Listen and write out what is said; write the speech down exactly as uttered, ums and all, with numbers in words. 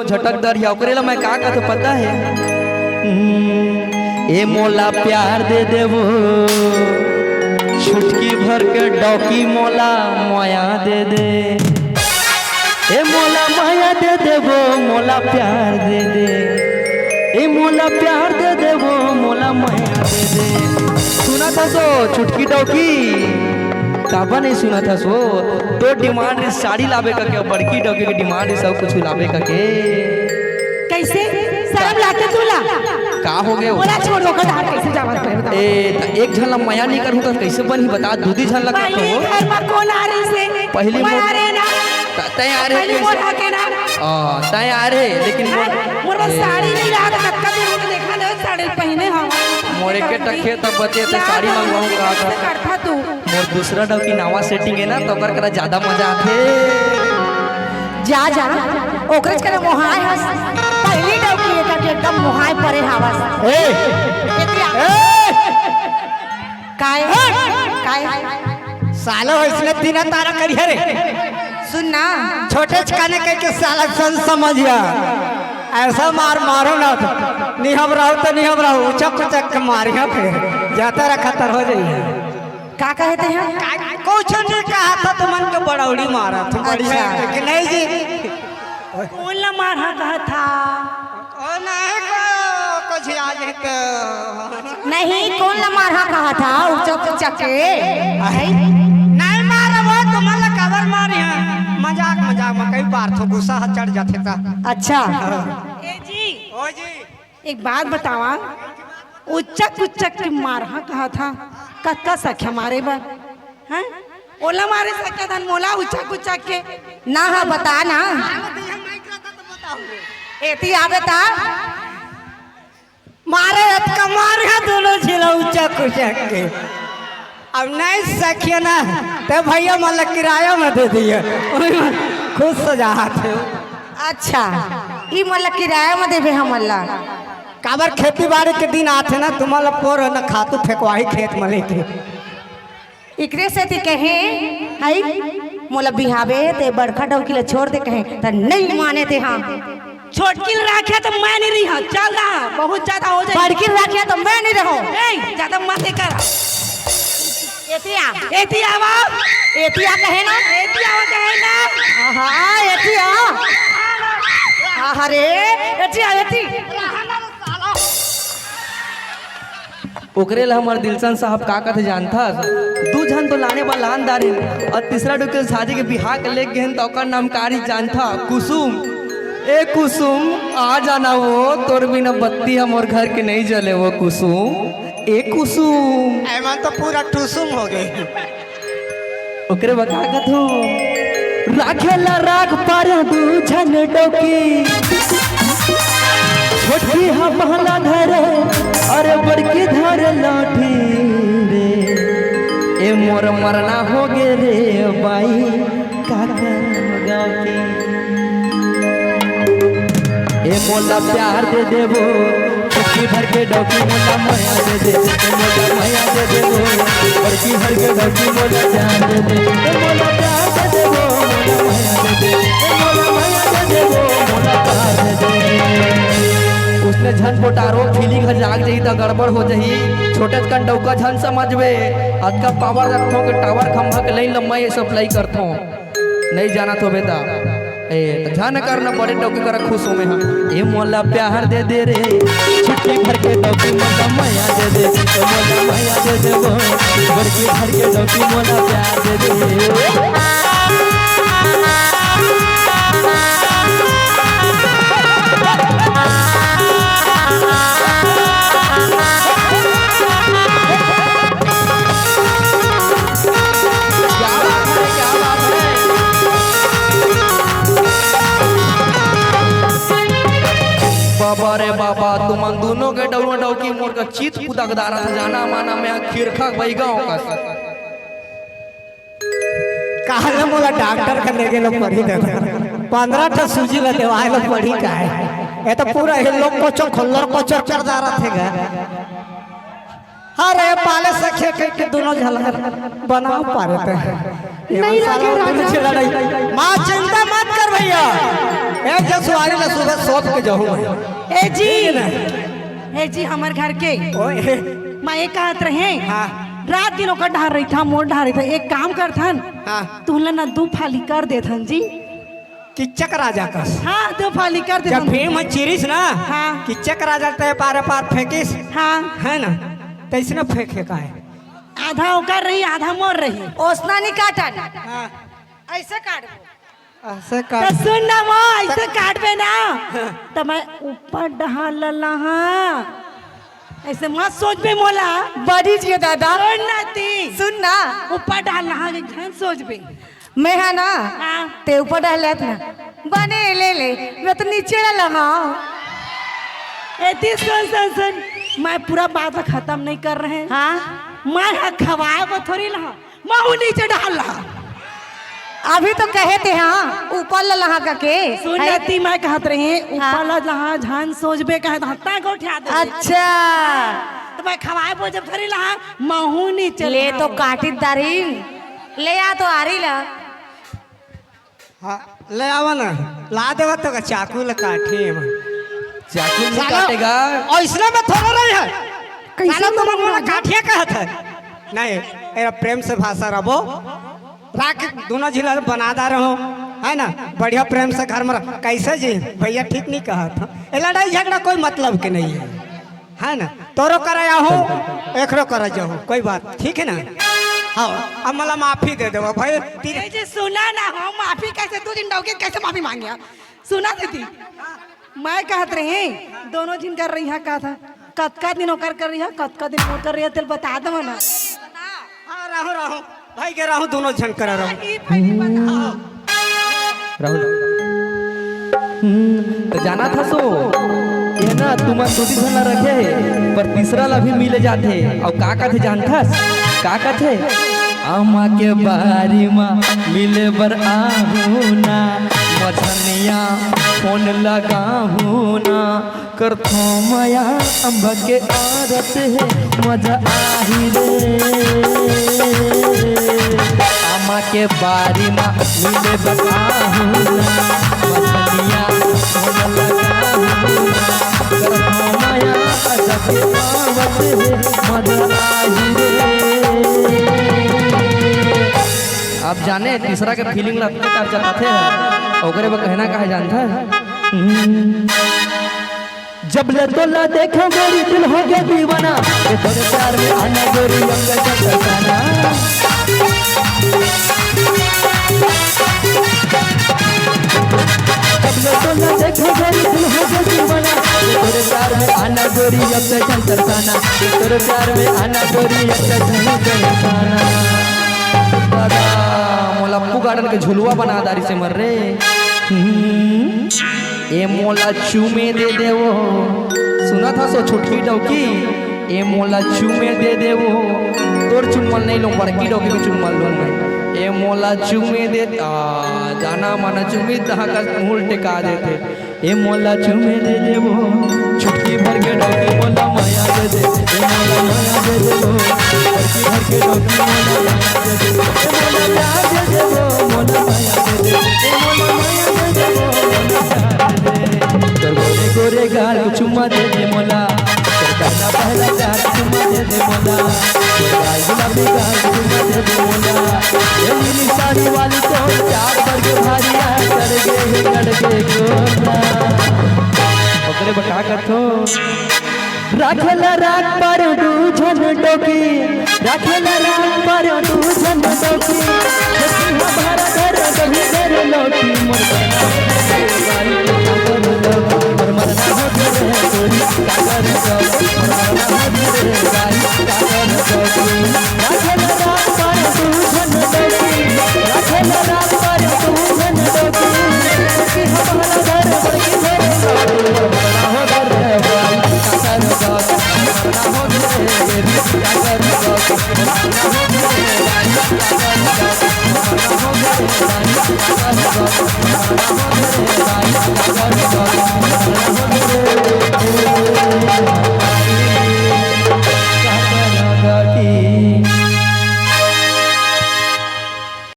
झटक दरिया, ओकरे ला मैं का कहत हँव पता हे? हम्म, ए मोला प्यार दे देबो, छुटकी भर के डौकी मोला मया दे दे। ए मोला मया दे देबो, मोला प्यार दे दे। ए मोला प्यार दे देबो, मोला मया दे दे। सुनत हस ओ छुटकी डौकी, काबर नहीं सुनत हस ओ? तोर demand रहिस साड़ी लाबे कहिके, बड़की डौकी के demand रहिस सब कुछ लाबे कहिके। कइसे? सरम लागथे तुला? का होगे ओ? मोला छोड़, ओकर डहर कइसे जावत हे, बता। ए, त एक झन ला मया नइ करहूँ त कइसे बनही, बता, दू दू झन ला करहूँ। पहिली घर म कोन आ रहिस हे? पहिली मोर, तैं आ रहे ना? त-, तैं आ रहे पहिली कइसे? मोर हके ना? आ, तैं आ रहे, लेकिन मोर, मोर ए, साड़ी नइ लागे, कतका दिन हो गे देखा नइ, साड़ी पहिने हँव। मोर एके ठा खेत अब बचे, त साड़ी मंगवाहूँ का? कइसे करथा तू? मोर दूसरा डौकी नवा setting हे ना, त ओकर करा जादा मजा आथे। जा, जा, ओकरेच करा मोहाय हस। पहिली डौकी एकर के एकदम मोहाय परे हवस। ए! एतिया। ए! काय? हट! काय? सालो अइसने तीन तारा करिया रे। सुन ना। छोटे चकाने कहिके साला सन समझिया। अइसा मार मारहूँ ना त निहबराहूँ त निहबराहूँ, उचक उचक के मारिहा फेर। जाता रहा खतर हो जाइए। का कहे तें हा? का-, कुछ नहीं कहा था, तुमन के बड़ौड़ी मारा था, बढ़िया अच्छा। है कि नहीं जी? कोन ला मारहा कहा था? ओ नहीं को, कुछ याद है तो। नहीं, कोन ला मारहा कहा था? उचक उचक के। नहीं मारा वो, तुमन ला काबर मारिहा? मजाक, मजाक में कई बार तो गुस्सा चढ़ जाथे ता। अच्छा। ए जी। ओ जी। एक बात बतावा, उचक उचक के मारहा कहा था, कतका सख्या मारे बर, हैं? ओला मारे सख्या धन मोला उचक उचक के। ना हा, बता ना। एती आबे ता। मारे अतका मारहा दोनों झिला उचक उचक के। अब नहीं सखिया ना, ते भैया मन ला किराया में दे दिए, ओही में खुश हो जात हे। अच्छा, ई मन ला किराया में देबे हमन ला? काबर खेती बाड़ी के दिन आथे ना, तुमन ला पोर ना खातू फेंकवाही खेत में लेके। इकरे सेती कहे, हई, मोला बिहावे ते बड़का डौकी ला छोड़ दे कहे, त नहीं माने ते हाँ। छोटकी ल राखे त मैं नहीं रही हूँ, चल रहा, बहुत ज्यादा हो जाए। बड़की ल राखे त मैं नहीं रहूँ। ए, ज्यादा मत कर। एतिया। एतिया आवा। एतिया कहे ना। एतिया आवा कहे ना। आहा, एतिया। आहा रे, एतिया, एती। ओकरे ला हमर दिलसन साहब का कथे जानथस? दू झन तो लाने बर लान डारिन, अउ तीसरा डौकी ल शादी के बिहाव के लेके गेन, त ओकर नाम का रहिस जानथा? कुसुम। ए कुसुम, आ जाना वो, तोर बिना बत्ती हमर घर के नहीं जले वो कुसुम। ए कुसुम। एमन तो पूरा टुसुम हो गे। ओकरे बर का कथों? राखे ला राख पारे दू झन डौकी, छोटकी ह महला धरे, अरे बड़की धरे लाठी रे। ए मोर मरना हो गे रे बाई, का करन गाँव के। ए मोला प्यार दे देबो, चुटकी भर के डौकी मोला मया दे दे, ए मोला मया दे देबो, बड़की भर के डौकी मोला प्यार दे दे, ए मोला प्यार दे देबो, मोला मया दे दे, ए मोला मया दे देबो, मोला प्यार दे दे। उसने झन पोटारो feeling ह जाग जाही त गड़बड़ हो जाही। छोटे कन डौका झन समझबे, अतका power रखथों के tower खंभा के line ल मैं supply करथों। नहीं जानत होबे त, ए, त झन कर न, बड़े डौकी करा खुश हों मैं हा। ए मोला प्यार दे दे रे, चुटकी भर के डौकी मोला मया दे दे, ए मोला मया दे दे वो, बड़की भर के डौकी मोला प्यार दे दे। क्या बात है, क्या बात है। बाबा रे बाबा, तुमन दूनों के डौरा डौकी मोर का चित पुदक डारत हे, जाना माना मैं खिरखा बैगा हों कस। काहे मोला डॉक्टर के लेगे लो पड़ी दे। पंद्रह ठो सूजी ला देवाय लो पड़ी काहे? ये तो पूरा ये लोग कोचो खोल्लर कोचर कर डारत हे गा। अरे पाले सखे के, के दोनों झलक बनाव पारे ते। नहीं लागे राजा। माँ, चिंता मत कर भैया। ए, जसवारी ला सुबह सौंप के जाहूँ मैं। ए जी, ठीक है ना? ए जी, हमर घर के। ओए। मैं ये कहत रहे, हाँ। रात दिन ओकर डहार रहिथा, मोर डहार रहिथा। एक काम करथन, हाँ। तुहला ना दू फाली कर देथन जी। किच्चक राजा कस। हाँ, दू फाली कर देथन। जब भीम ह चिरिस ना, हाँ। किच्चक राजा ते पारे पार फेंकिस, हाँ। है ना, तैसने फेंके का है। आधा ओकर रही, आधा मोर रही। ओसना नहीं काटन। हाँ। ऐसे काटबो। ऐसे तो काट। सुन ना वो, ऐसे काटबे ना। तो मैं ऊपर डहार ललहा। ऐसे मत सोचबे मोला। बड़ी जियो दादा। सुन ना ती। सुन ना। ऊपर डहार ललहा के झन सोचबे। मैं हा ना। हाँ। ते ऊपर डहार लेत ना। बने ले ले। मैं तो नीचे ललहा। एती सुन, सुन, सुन। मैं पूरा बात खत्म नहीं कर रहे। हाँ। मैं हा खवाए वो थोड़ी लहा। महू नीचे डहार लहा। अभी तो कहे थे, हाँ, ऊपर ला लहा का के। सुन है? नती, मैं कहत रही, ऊपर हाँ। ला लहा, झन सोचबे कहे, तो हत्ता को उठा दे। अच्छा। तो मैं खवाए वो जब थोड़ी लहा, महू नीचे ले लहा। तो काटी दारिन, ले आ तो आरी ला। हाँ, ले आवा ना, ला देवा तो का चाकू ला काटे एमा। चाकू नहीं साला, काटेगा। ऐसने में थोड़ा रही है। कैसे साला, तुम नहीं लोग काटेगा? काटिया कहत है। नहीं, एरा प्रेम से भाषा रबो। राख दोनों झिला बना दा रहो, है ना? बढ़िया प्रेम से घर में रह। कैसे जी? भैया ठीक नहीं कहा था। ये लड़ाई झगड़ा कोई मतलब के नहीं है, है ना? तोरो करा जाहूँ, एकरो करा जाहूँ, कोई बात, ठीक है ना? हाँ, अब मला माफी दे देवा भाई। तीन ये जी सुना ना, हम माफी कैसे, दू दिन डौके कैसे माफी मांगे? सुना दीदी, मैं कहत रही, दोनों झिन कर रही है, कहा था, कतका दिन ओकर कर रही है, कतका दिन मोर कर रही है, तेल बता दो ना। हाँ, रहूं, रहूं। भाई के रहूं, दोनों झन करा रहूं। ई पहली बात। राहुल। हम्म, तो जाना था सो, ये ना तुमन दू झन ला रखे है, पर तीसरा ला भी मिले जाथे। अउ का कथे जानथस? का कथे? आमा के बारी मा मिले बर आहू ना, मझनिया फोन लगाहू ना, करथों मया अम्बा के आरत हे, मजा आही रे। आमा के बारी मा मिले बर आहू ना, मछलिया मोला लगाहू ना, करथों मया अम्बा के आवत हे, मजा आही रे। अब जाने तीसरा के फीलिंग ला अतका जताथे, ओकरे बर कहना का हे जानथस? हम्म। जब ले तोला देखो गोरी दिल हो गया दीवाना, ये तोरे प्यार में आना गोरी अब तक फसाना। जब ले तोला देखो गोरी दिल हो गया दीवाना, ये तोरे प्यार में आना गोरी अब तक फसाना, ये तोरे प्यार में आना गोरी अब तक फसाना। दादा, मोला पप्पू गार्डन के झुलवा बना दारी से मर रे। हम्म। ए मोला चूमे दे देवो। सुनत हस ओ छोटकी डौकी, ए मोला चूमे दे देवो। तोर चुम्मल नहीं लूं, बड़की डौकी के चुम्मल लूं मैं। ए मोला चूमे दे, आ, जाना माना चूमी तहाँ का मुंह टेका देथे। ए मोला चूमे दे देवो, छुटकी भर के डौकी मोला मया दे दे। ए मोला मया दे देवो, छुटकी भर के डौकी मोला मया दे दे। ए मोला प्यार दे देवो, मोला मया दे दे। ए मोला मया दे देवो, मोला प्यार दे दे। तोर गोरे गोरे गाल को चुम्मा दे दे मोला, तोर पहला पहला प्यार चुम्मा दे दे मोला, तोर गाल गुलाबी गाल को चुम्मा दे दे मोला। ए मेरी साड़ी वाली तो चार बरगे भारी है, चढ़ गे हे गड़ के गोला। ओकरे बर का कथो? राखेला राख पर दू झन डोकी, राखेला राख पर दू झन डोकी। देखी हमारा घर कभी घर लौटी, मोर बना दे भाई, मोर मरना हो रे गोरी, का कर दो, मोर मरना हो रे भाई, का कर दो। राखेला राख पर दू झन डोकी, राखेला राख पर दू झन डोकी। देखी हमारा घर बड़की घर लौटी, मोर मरना हो रे भाई, का कर दो।